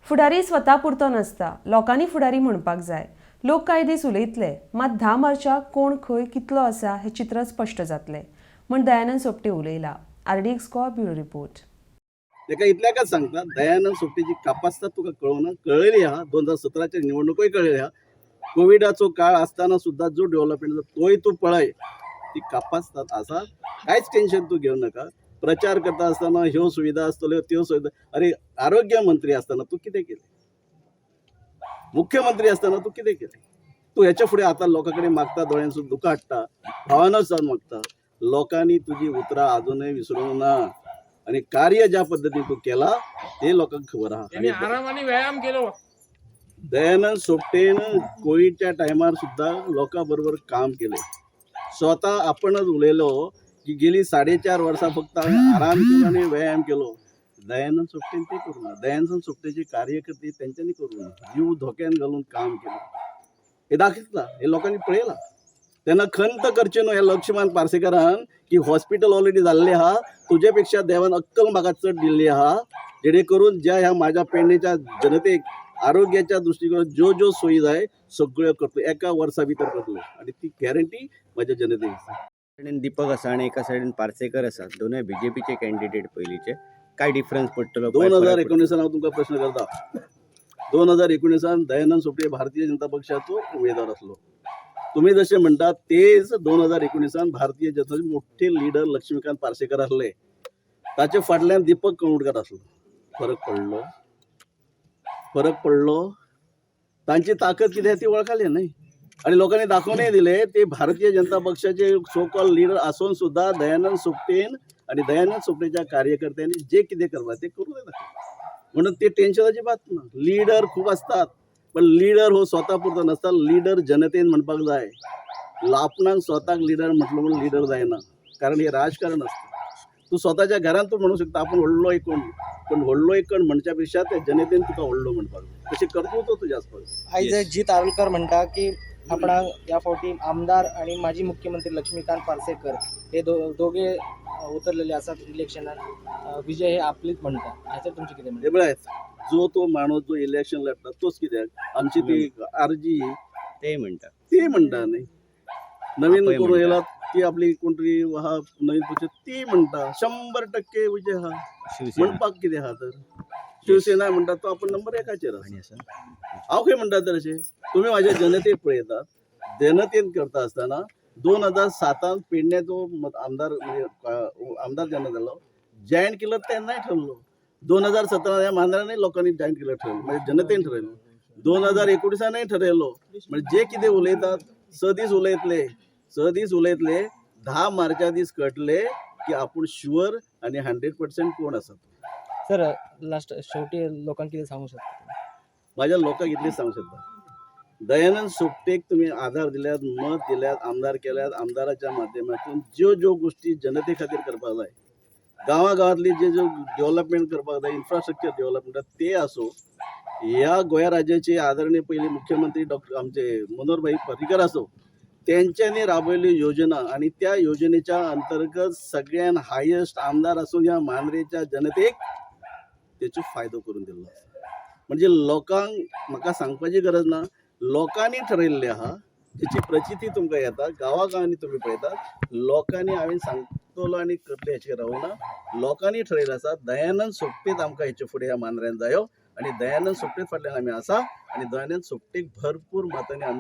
फुडारी स्वता पुरतो नासता, लोकांनी फुडारी म्हणपाक जाय. लोक कांय दीस उलयतले, मात 10 मार्चाक कोण खंय कितलो आसा हें चित्र स्पश्ट जातलें म्हूण दयानंद सोपटे उलयला. RDX Goa, bureau report. तेका इतल्याकच सांगता, दयानंद सोपटेची कापास्ता तुका कळोवना कळ्ळेली आहा. 2017च्या निवडणुकूय कळ्ळेली आहा. कोविडाचो काळ आसतना सुद्दां जो डेव्हलपमेंट जाता तोय तूं पळय. ती कापास्तात आसा, कांयच टेन्शन तूं घेवं नाका. प्रचार करता आसतना ह्यो सुविधा आसतल्यो, त्यो सुविधा, अरे आरोग्य मंत्री आसतना तूं कितें केलें? मुख्यमंत्री आसतना तूं कितें केलें? तूं हेच्या फुडें आतां लोकां कडेन मागता, दोळ्यांसून दुकां हाडटा, भावानच जावन मागता. लोकांनी तुजी उतरां अजूनय विसरूंक ना आणि कार्य ज्या पद्दतीन तूं केला ते लोकांक खबर आहा. त्यांनी आणि आराम आणि व्यायाम केलो. दयानंद सोपटेन कोविडच्या टायमार सुद्दां लोकां बरोबर काम केलें. स्वता आपणच उलयलो की गेली 4.5 वर्सां फक्त हांवें आराम केलो आनी व्यायाम केलो. दयानंद सोपटेन ते करूं ना. दयानंद सोपटेचे कार्यकर्ते तेंच्यांनी करूं ना. जीव धोक्यान घालून काम केलें हे दाखयता, हे लोकांनी पळयलां. तेन्ना खंत करचें न्हू ह्या लक्ष्मण पार्सेकारान की हॉस्पिटल ऑलरेडी जाल्लें आहा. तुजे पेक्षा देवान अक्कल म्हाका चड दिल्ली आहा, जेणे करून ज्या ह्या माझ्या पेडणेच्या जनतेक आरोग्याच्या दृष्टिकोनात ज्यो ज्यो सोयी जाय सगळ्यो करतलो, एका वर्सा भितर करतलो आनी ती गॅरंटी म्हज्या जनतेक आसा. सायडीन दीपक आसा आणि एका सायडीन पार्सेकर आसा. दोनूय बीजेपीचे कॅन्डिडेट पयलींचे. काय डिफरन्स पडटलो? दोन काय हजार फरक एकोणिसान हांव तुमकां प्रश्न करता. 2019 दयानंद सोपटे भारतीय जनता पक्षाचो उमेदवार आसलो. तुम्ही जशे म्हणटात तेच 2019 भारतीय जनताचे मोठे लिडर लक्ष्मीकांत पार्सेकर आसले, ताचे फाटल्यान दीपक कवंडकर आसलो. फरक पडलो? फरक पडलो? तांची ताकद कितें ती वळखाली न्हय आणि लोकांनी दाखोवनय दिले. ते भारतीय जनता पक्षाचे सो कॉल लिडर आसून सुद्दां दयानंद सोपटेन आणि दयानंद सोपटेच्या कार्यकर्त्यांनी जे कितें करपाक ते करूं येता. म्हणून ते टेन्शन अजिबात ना. लिडर खूब असतात, पण लिडर हो स्वता पुरतो नसता. लिडर जनतेन म्हणपाक जाय. आपणाक स्वताक लिडर म्हटलं म्हणून लिडर जायना, कारण हे राजकारण असतं. तूं स्वताच्या घरात तूं म्हणू शकता आपण व्हडलो एक कोण, पण व्हडलो एक कोण म्हणच्या पेक्षा त्या जनतेन तुका व्हडलो म्हणपाक जाय. तशें कर्तृत्व तुजें आसपाक जाय. आयज जीत आरोलकर म्हणटा की आपणाक ह्या फावटी आमदार आणि माजी मुख्यमंत्री लक्ष्मीकांत पार्सेकर हे दोघे उतरलेले आसात इलेक्शनात, विजय हे आपलीच म्हणटा. हाचेर तुमचें कितें हे म्हणणें? पळय, जो तो माणूस जो इलेक्शन लढता तोच कित्याक आमची ती आरजी ते म्हणटा. ती म्हणटा न्ही, नवीन आपय कोण म्हणटा. येयला ती आपली कोण तरी आहा नवीन पक्ष ती म्हणटा 100% विजय आहा. शिवसेना. म्हणपाक कितें आहा तर शिवसेना म्हणटा तो आपण नंबर एकाचेर आसा. आनी आसा. हांव खंय म्हणटा तर अशें तुमी म्हाज्या जनतेक पळयतात. जनतेन करता आसतना 2007 पेडण्याचो आमदार, म्हणजे आमदार जेन्ना जालो, जायंट किलर तेन्नाय ठरलो. 2017 ह्या मांद्रांनी लोकांनी जायंट किलर ठरयलो, म्हणजे जनतेन ठरयलो. 2019 ठरयलो. म्हणजे जे कितें उलयतात, 6 दीस उलयतले, 6 दीस उलयतले, 10 मार्चा दीस कळटले की आपूण शुअर आनी 100% कोण आसा. सर, लास्ट शेवटी लोकांक कितें सांगू शकता? माझ्या लोकांक इतलें सांगू शकता, दयानंद सोपटेक तुम्ही आधार दिल्यात, मत दिल्यात, आमदार केल्यात. आमदाराच्या माध्यमातून ज्यो ज्यो गोष्टी जनते खातीर करपाक जाय, गांवागांवांतली जे ज्यो डेव्हलपमेंट करपाक जाय, इन्फ्रास्ट्रक्चर डेव्हलपमेंट ते आसूं, ह्या गोंया राज्याचे आदरणीय पयले मुख्यमंत्री डॉक्टर आमचे मनोहरभाई पर्रीकर आसूं, तेंच्यांनी राबयल्ल्यो योजना आणि त्या योजनेच्या अंतर्गत सगळ्यान हायेस्ट आमदार आसून ह्या मांद्रेच्या जनतेक तेचो फायदो करून दिल्लो आसा. म्हणजे लोकांक म्हाका सांगपाची गरज ना. लोकांनी ठरयल्लें आहा, तेची प्रचिती तुमकां येता. गांवागांवांनी तुमी पळयतात. लोकांनी, हांवें सांगतलो आनी करतले हेचेर रावना. लोकांनी ठरयलें आसा, दयानंद सोपटेच आमकां हेचे फुडें ह्या मांद्र्यान जायो आणि दयानंद सोपटेच फाटल्यान आमी आसा आणि दयानंद सोपटेक भरपूर मतांनी आमी